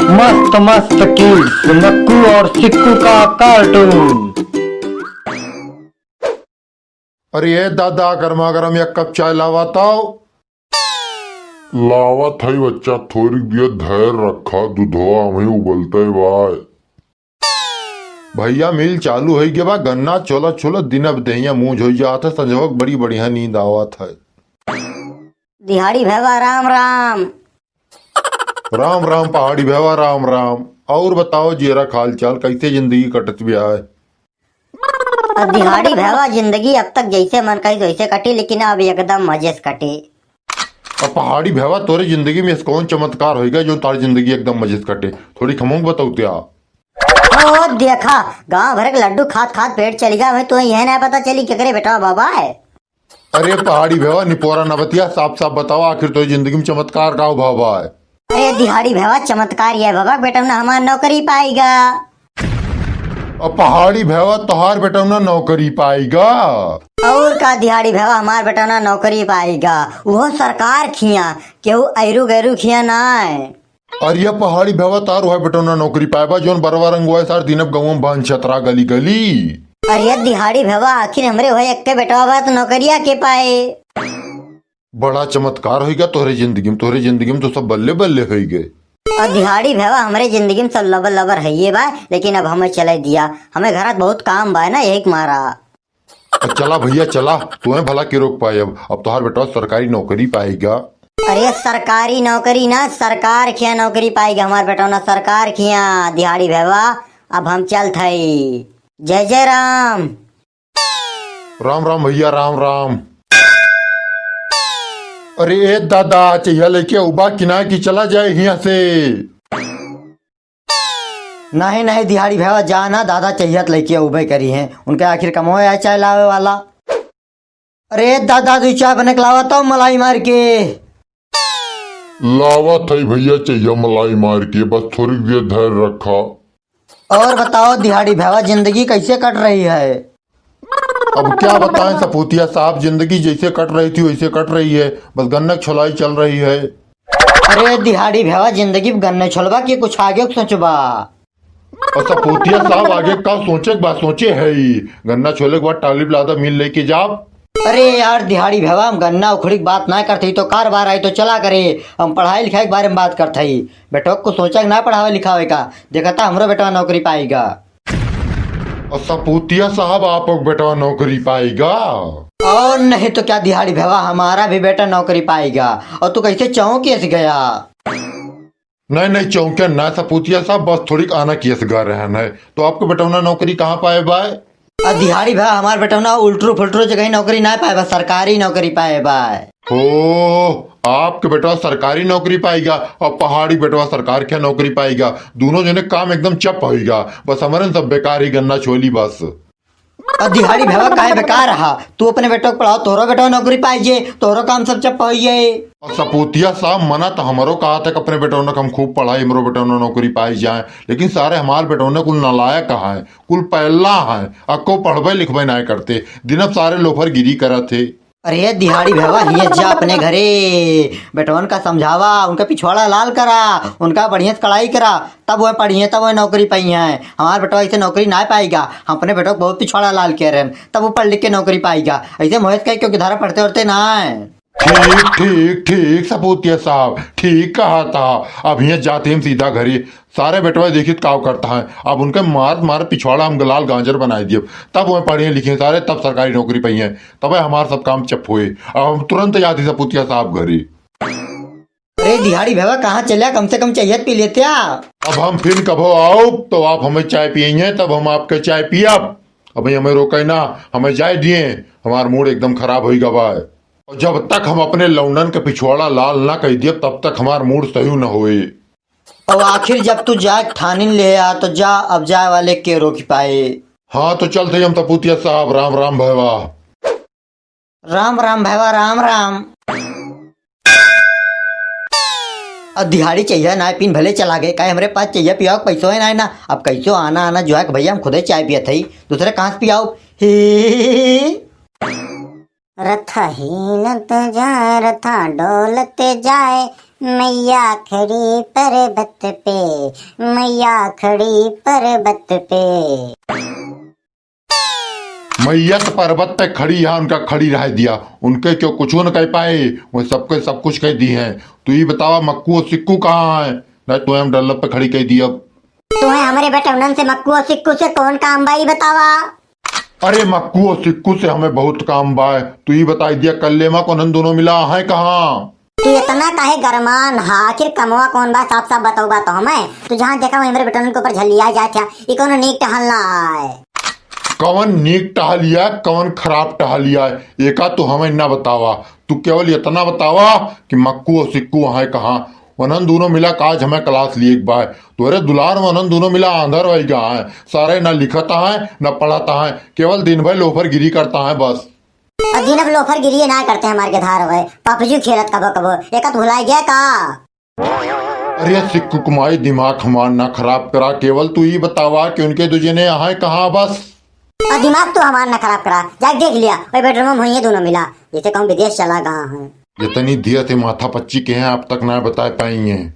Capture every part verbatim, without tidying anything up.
मस्त मस्त किड्स, मक्कू और सिक्कू का कार्टून। अरे ए दादा, गरमा गरम एक कप चाय लावा तो। लावत हई बच्चा, थोड़ी देर धैर्य रखा, दुधवा हमही उबलते बाय। भैया, मिल चालू होइ गे बा, गन्ना छोला छोला, दिन अब देहिया मूंज होइ जात है, संझवा के बड़ी बढ़िया नींद आवत है। दिहाड़ी भैया, राम राम। राम राम पहाड़ी भैया, राम राम। और बताओ जेरा, हाल चाल, कैसे जिंदगी कटत बिया है? अब दिहाड़ी भैया, जिंदगी अब तक जैसे मन कही वैसे कटी, लेकिन अब एकदम मजे से कटी। अब पहाड़ी भैया, तोरे जिंदगी में ऐसा कौन चमत्कार होइगा जो तारी जिंदगी एकदम मजे से कटे? थोड़ी हमहू के बताओ त्या। ओ देखा, गांव भर के लड्डू खात खात पेट चली गा, वहीं तो यह ना पता चली केकरे बेटा बाबा है। अरे पहाड़ी भैया, निपोरा न बतिया, साफ साफ बतावा, आखिर तोरी जिंदगी में चमत्कार का भवा है? अरे दिहाड़ी भैया, चमत्कार ये भवा, बेटौना हमार नौकरी पाइगा। अब पहाड़ी भैया, तोहार बेटौना नौकरी पाइगा? और का दिहाड़ी भैया, हमार बेटौना नौकरी पाइगा, वो सरकार खिया, केहू ऐरू गैरू खिया ना है। अरे पहाड़ी भैया, तार वह बेटौना नौकरी पाए बा, जोन बरवा रंगवा सार दिन अब गाँव में बहन छतरा गली गली। अरे दिहाड़ी भैया, आखिर हमरे वह एक के बेटवा बा तो नौकरिया के पाए? बड़ा चमत्कार होइगा तोहरे जिंदगी में, तोहरे जिंदगी में तो सब बल्ले बल्ले होइगे। और दिहाड़ी भैया, हमरे जिंदगी में सब लबर लबर है ये बा, लेकिन अब हमें चले दिया, हमें घर बहुत काम बा ना, यही के मारा। अब चला भैया चला, तुम्हें भला के रोक पाए, अब अब तोहार बेटवा सरकारी नौकरी पाएगा। अरे सरकारी नौकरी ना, सरकार खिया नौकरी पाएगा हमार बेटवा ना, सरकार खिया। दिहाड़ी भैया, अब हम चलत हई। जय जय राम। राम राम भैया, राम राम। अरे ए दादा, चहिया लेके उबा कि ना कि चला जाए हियां से। नहीं नहीं दिहाड़ी भैया, जा ना, दादा चहिया त लेके उबे करी हैं, उनके आखिर कमवे आए चाय लावे वाला। अरे दादा, दुई चाय बने के लावा तो मलाई मार के। लावत है भैया चहिया मलाई मार के, बस थोड़ी देर धैर्य रखा। और बताओ दिहाड़ी भैया, जिंदगी कैसे कट रही है? अब क्या बताएं सपूतिया साहब, जिंदगी जैसे कट रही थी वैसे कट रही है, बस गन्ना छोलाई चल रही है। अरे दिहाड़ी भैया, जिंदगी में गन्ने छोलबा कि कुछ आगे के सोचबा? और सपूतिया साहब आगे का सोचे के बा, सोचे है ही। गन्ना छोले के बाद टाली लादा मिल लेके जाब। अरे यार दिहाड़ी भैया, हम गन्ना उखड़ी के बात ना करत हई तो कार बार आई तो चला करे, हम पढ़ाई लिखाई के बारे में बात करत हई। बेटवा को सोचा के ना पढ़ावे लिखावे का, देखता हमरो बेटवा नौकरी पाएगा। और सपूतिया साहब, आप बेटवा नौकरी पाएगा? और नहीं तो क्या दिहाड़ी भैया, हमारा भी बेटा नौकरी पाएगा। और तू कैसे चौंक के ऐसे गया? नहीं नहीं, चौंके ना सपूतिया साहब, बस थोड़ी आना किया से गा रहे हैं, तो आपको बेटौना नौकरी कहाँ पाए बाय? आ दिहाड़ी भैया, हमार बेटौना उल्टरू फुल्टरू जगह नौकरी ना पाए बा, सरकारी नौकरी पाए बा। ओ, आपके बेटवा सरकारी नौकरी पाएगा और पहाड़ी बेटवा सरकार के नौकरी पाएगा, दोनों जने काम एकदम चप होइगा। बस हमारे सब बेकार ही गन्ना छोली बस। आ दिहाड़ी भैया काहे बेकार हा? तू अपने बेटो को पढ़ाओ, तोहरो बेटो नौकरी पाई जे, तोहरो काम सब चप होई जाए। और सपूतिया साहब, मना तो हमरो कहा था कि अपने बेटो ने हम खूब पढ़ाई, हमरो बेटो ने नौकरी पाई जाए, लेकिन सारे हमार बेटो ने कुल नालायक है, कुल पैला है, अक्को पढ़बे लिखबे ना करते, दिन अब सारे लोफर गिरी करत थे। अरे दिहाड़ी भैया, हिये जा अपने घरे, बेटवन का समझावा, उनका पिछवाड़ा लाल करा, उनका बढ़िया से कढ़ाई करा, तब वह पढ़िए, तब वह नौकरी पाई हैं। हमार बेटवा ऐसे नौकरी ना पाएगा, हम अपने बेटवा को बहुत पिछवाड़ा लाल कह रहे हैं, तब वो पढ़ लिख के नौकरी पाएगा। ऐसे मोहित का क्यों किधारा पढ़ते उड़ते ना है। ठीक ठीक ठीक सपूतिया साहब, ठीक कहा था। अब हिये जाते हम सीधा घरे, सारे बेटवा देखित काव करता है। अब उनके मारत मारत पिछवाड़ा हम लाल गांजर बनाए दिए, तब वह पढ़े लिखे सारे, तब सरकारी नौकरी पाई हैं, तब हमार सब काम चप हुए। अब हम तुरंत जाते सपूतिया साहब घरे। अरे दिहाड़ी भैया, कहाँ चल्या? कम से कम चाहिए पी लेते आ। अब हम फिर कभो आओ तो आप हमें चाय पियेंगे, तब हम आपके चाय पियब। अब हमें रोके ना, हमें जाए दिए, हमार मूड एकदम खराब होई गवा है। और जब तक हम अपने लौंडन के पिछवाड़ा लाल ना कह दिए, तब तक हमार मूड सही न होए। अब आखिर जब तू जाए ठानिन ले आ, तो जा, अब जाए वाले के रोक पाए। हाँ, तो चलते हम सपूतिया साहब, राम राम भैया। राम राम भैया, राम राम। अब दिहाड़ी चाहिए ना पीन भले चला गए, काहे हमरे पास चाहिए पियाओ के पैसो है ना, ना। अब कैसो आना आना जो है कि भैया हम खुदे चाय पियत हई, दूसरे कहाँ से पियाओ? ही। रथ हीलत जाए, रथा डोलत जाए, मैया खड़ी पर्वत पे, मैया खड़ी पर्वत पे। मैया तो पर्वत पे खड़ी है, उनका खड़ी रह दिया, उनके क्यों कुछ न कह पाए, वो सबके सब कुछ कह दी है। तू ही बतावा, मक्कू और सिक्कू कहाँ है? नहीं तो हम डल्लब पे खड़ी कह दी अब। तुम्हें हमारे बेटे उन्हन से, मक्कू और सिक्कू से कौन काम बा, ई बतावा? अरे मक्कू और सिक्कू से हमें बहुत काम बा। तू ही बताई दिया, कल्ले मा को उन्हन दोनों मिला है कहाँ? तू इतना काहे गरमान हा? आखिर कमवा कौन बा, साफ साफ बताओ बा तो हमें। तू जहाँ देखा वहीं हमरे बेटन के ऊपर झल्लिया जात है। ई कौनो नीक टहल ना आए। कवन नीक टहलिया, कवन खराब टहलिया, एका तू हमें ना बतावा। तू केवल इतना बतावा कि मक्कू और सिक्कू है कहाँ। वनन दोनों मिला काज हमें क्लास लिए एक बार। तोरे दुलार में वनन दोनों मिला आंधर वही गा है। सारे ना लिखता है, ना पढ़ता है, केवल दिन भर लोफर गिरी करता है बस। और दिन अब लोफर गिरी ना करते हैं, मार के धार हुए, पबजी खेलत कबो कबो, एक तो भुलाई गया का? अरे सिक्कू कुमाई, दिमाग हमार ना खराब करा, केवल तू ही बतावा कि उनके दो जने यहाँ कहाँ बस। और दिमाग तो हमार ना खराब करा, जाके देख लिया, वही बेडरूम में होइए दोनों मिला, जैसे कहूँ विदेश चला गया है। इतनी देर से माथा पच्ची के हैं, अब तक ना बता पाई हैं।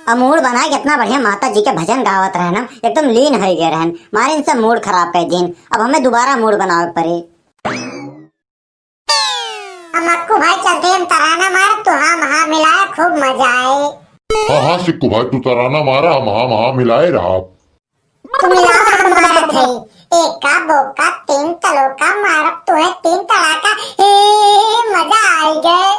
अब मूड बना के इतना बढ़िया माता जी के भजन गावत रहन, हम एकदम लीन हो गए रहन, मारे इनसे मूड खराब कर दिन। अब हमें दोबारा मूड बनावे पड़े। अब मक्कू भाई चलते हम तराना मार, तू हाँ महा मिलाए, खूब मजा आए। हाँ हाँ सिक्कू भाई, तू तराना मारा, हम हाँ महा मिलाए रहा। तू मिलाओ, हम मारत है, एक का बोका तीन तलोका मारब तू है तीन तड़ाका। हे, मजा आई गए।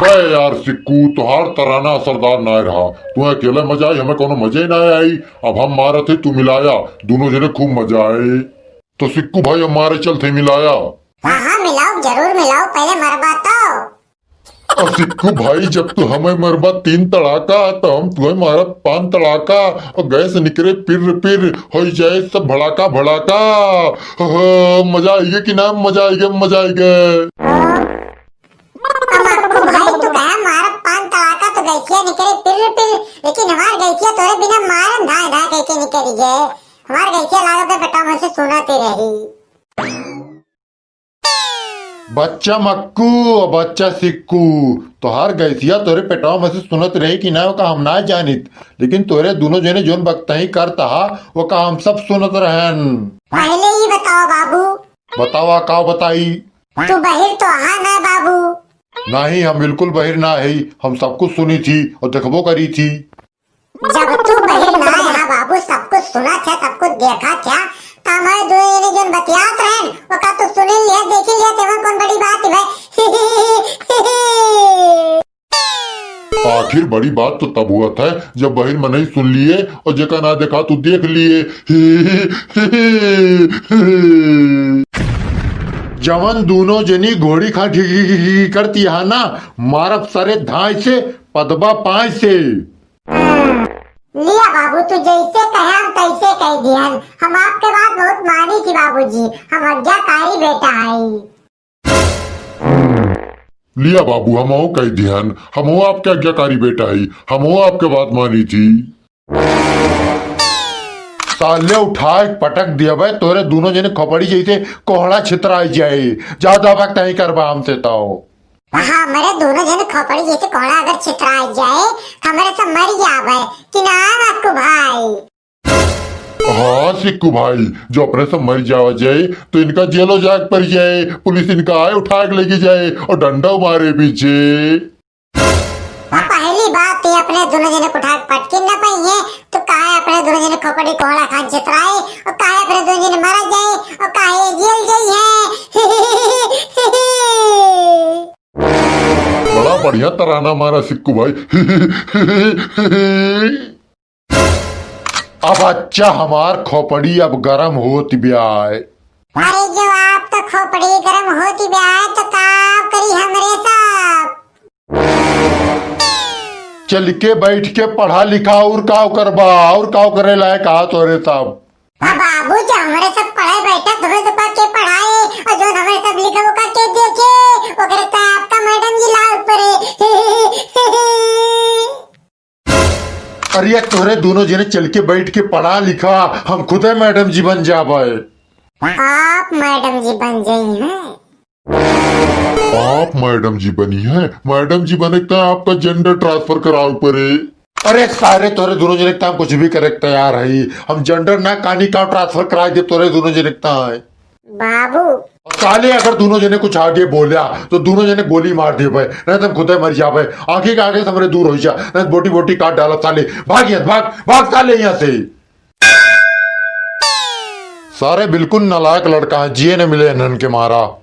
बे यार सिक्कू, तोहार तराना असरदार ना रहा, तू अकेले मजा आई, हमें कोनो मजे ना आई। अब हम मारत है, तू मिलाया, दोनों जने खूब मजा आए। तो सिक्कू भाई, अब मारे चलते मिलाया। हाँ हाँ मिलाओ, जरूर मिलाओ, पहले मरबा तो। और सिक्कू भाई, जब तू हमें मरबा तीन तड़ाका, तो हम तुम्हें मारब पान तड़ाका, और गैस निकरे पिर पिर, हो जाए सब भड़ाका भड़ाका। हो, हो, मजा आइगे कि ना, मजा आइगे, मजा आइगे। अब मक्कू भाई, तू कहा मारब पान तड़ाका तो गैसिया निकरे पिर पिर, लेकिन हमार गैसिया तोरे बिना मारन धाए धाए कैसे निकल गए? हमार गैसिया लागत है बेटा मुझसे सुनाते रही। बच्चा मक्कू और बच्चा सिक्कू, तोहार गैसिया तोरे पेटवा में से सुनत रही कि ना, ओका हम ना जानित, लेकिन तोरे दोनों जने जोन बकतही करता हा, ओका हम सब सुनत रहन। पहले ही बताओ बाबू। बतावा, का बताई? तू बहिर तो हा ना बाबू? नहीं, हम बिल्कुल बहिर ना है, हम सब कुछ सुनी थी और देखबो करी थी। जब तू बहिर ना रहा बाबू, सब कुछ सुना था, सब कुछ देखा था, तो हमारे दो जने जोन बतियात रहन, ओका तू सुन लिया, देख लिया, तेमा कौन बड़ी बात है भाई? आखिर बड़ी बात तो तब हुआ था, जब बहिर मनई सुन लिए और जेका ना देखा तू देख लिए। जवन दोनों जनी घोड़ी खा घी, घी, घी, घी करती है ना, मारब सरे धाय से, पदबा पाँय से। लिया बाबू, तू जैसे कहे हम तैसे कह दिहन। हम आपके बात बहुत मानी थी बाबूजी, हम आज्ञाकारी बेटा हई। लिया बाबू, हमहू कह दिहन, हमहू आपके आज्ञाकारी बेटा हई, हमहू आपके बात मानी थी। साले उठाए पटक दिया बे, तोरे दोनों जने खोपड़ी जैसे कोहड़ा छितराई जाए, ज्यादा बकतही करबा हमसे तो। हाँ, हमरे दोनों जन खोपड़ी जैसे कोहड़ा अगर छितराई जाए, हमरे सब मर जावे कि ना मक्कू भाई? हाँ सिक्कू भाई, जो अपने सब मर जावा जाए तो इनका जेलो जाए के पड़ जाए, पुलिस इनका आए उठा के लेके जाए और डंडा मारे पीछे। और पहली बात ये अपने दोनों जने को उठा के पटके न पाइए, तो काहे अपने दोनों जने खोपड़ी कोहड़ा खान छितराए और काहे अपने दोनों जने मारा जाए और काहे जेल जाई है। बड़ा बढ़िया तराना मारा सिक्कू भाई। अब अच्छा हमार खोपड़ी अब गरम होत ब्याय। अरे जो आप तो खोपड़ी गरम होत ब्याय तो का करी हमरे सब? चल के बैठ के पढ़ा लिखा और काव करबा, और काव करे लायक आ तोरे सब। अब बाबू जो हमरे सब पढ़े बैठा तुम्हें तो के पढ़ाए और जो हमरे सब लिखा वो करके देखे, ओकरे तो आपका मैडम जी लाल पड़े। अरे तोरे दोनों जने चल के बैठ के पढ़ा लिखा, हम खुदे मैडम जी बन जाबे। आप मैडम जी बन जाई हैं। आप मैडम जी बनी है? मैडम जी बने का आपका जेंडर ट्रांसफर करावे परे। अरे सारे, तोरे दोनों जने का हम कुछ भी करे तैयार है। हम जेंडर ना कानी का ट्रांसफर कराए दे तोरे दोनों जने का है। बाबू। और साले, अगर दोनों जने कुछ आगे बोल्या तो दोनों जने गोली मार देबे, नहीं तो हम खुदे मर जाबे। आँखी के आगे से हमरे दूर हो जा, नहीं तो बोटी बोटी काट डालब साले। भाग यहाँ, भाग, भाग साले यहाँ से। सारे बिल्कुल नालायक लड़का है, जिए न मिले इन्हन के मारा।